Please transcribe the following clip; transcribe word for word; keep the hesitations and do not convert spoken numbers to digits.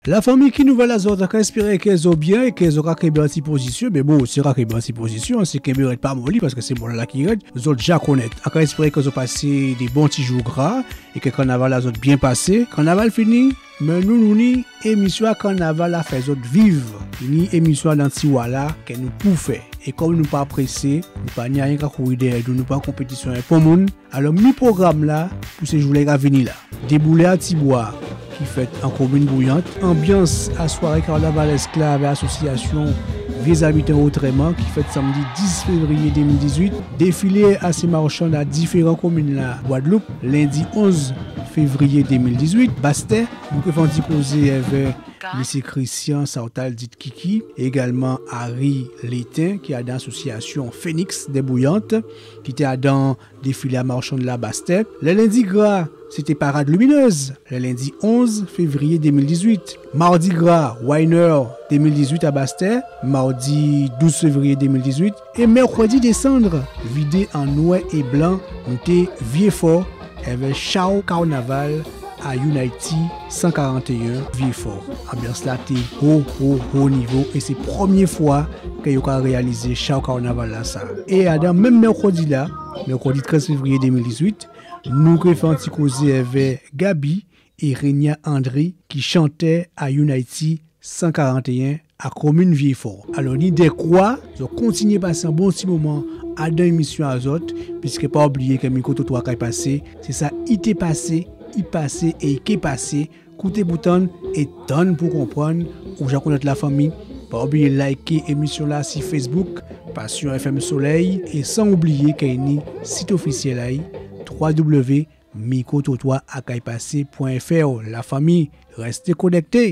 Lafanmi, ki nouvèl a zòt? An ka èspéré kè zòt byen é kè zòt ka kenbé an ti pozisyon. Mé bon, si zòt ka kenbé an ti pozisyon, sé kenbé rèd pa moli, paskè sé mò-la ki rèd. Zòt ja konnèt. An ka èspéré kè zòt pasé dé bon ti jou gra é kè kannaval-la zòt byen pasé. Kannaval fini, mé nou, nou ni émisyon a kannaval-la fè zòt viv. Ni émisyon a dan tiwa-la kè nou pou fè. É kòm nou pa présé, nou pa ni ayen ka kouri dèyè nou, nou pa an konpétisyon èvè pon moun, alò mi pwogram-la pou sé jou-la ka vini la. Déboulé a Tibwa, ki fèt an komin Bouyant. Anbyans a swaré kannavalèsk-la avè asosyasyon Vyé Zabitan Otrèman, ki fèt sanmdi dis févriyé dé mil dizuit. Défilé a sé marchand a diféran komin la Gwadloup, lendi onz févriyé dé mil dizuit. Bastè, nou ké fè on ti kozé avè Misyé Christian Sartal, dit Kiki, égalman Harry Létin, ki adan asosyasyon Phoenix de Bouyant, ki té adan défilé a marchand la Bastè. Lè lendi gra, sé té Parade Lumineuse, lè lendi onz févriyé dé mil dizuit. Mardi gra, Winer dé mil dizuit a Bastè, mardi douz févriyé dé mil dizuit. É mèkrèdi dé Sann, vidé an nwè é blan, nou té Vyé Fò, èvè Chow Carnaval a Unity san karantéyen Vyé Fò. Anbyans-la té ho, ho, ho nivo, é sé prèmyé fwa kè yo ka réyalizé Chow Carnaval-lasa. É adan menm mèkrèdi-la, mèkrèdi trèz févriyé dé mil dizuit, nou ké fè on ti kozé èvè Gaby é Renia André, ki chantè a Unity san karantéyen a komin Vyé Fò. Alò, ni dèkwa zòt kontinyé pasé on bon ti moman adan émisyon a zòt, piskè pa oubliyé kè Mikrotrotwa kay pasé, sé sa i té pasé, i pasé é i ké pasé. Kouté pou tann é tann pou konprann. Ou ja konnèt, lafanmi. Pa oubliyé liké émisyon-la si Facebook, Passion F M Soleil, é san oubliyé kè ni sit ofisyèl a'y, trois W mikrotrotwa a kay pasé pwen F R. Lafanmi, rèsté konèkté.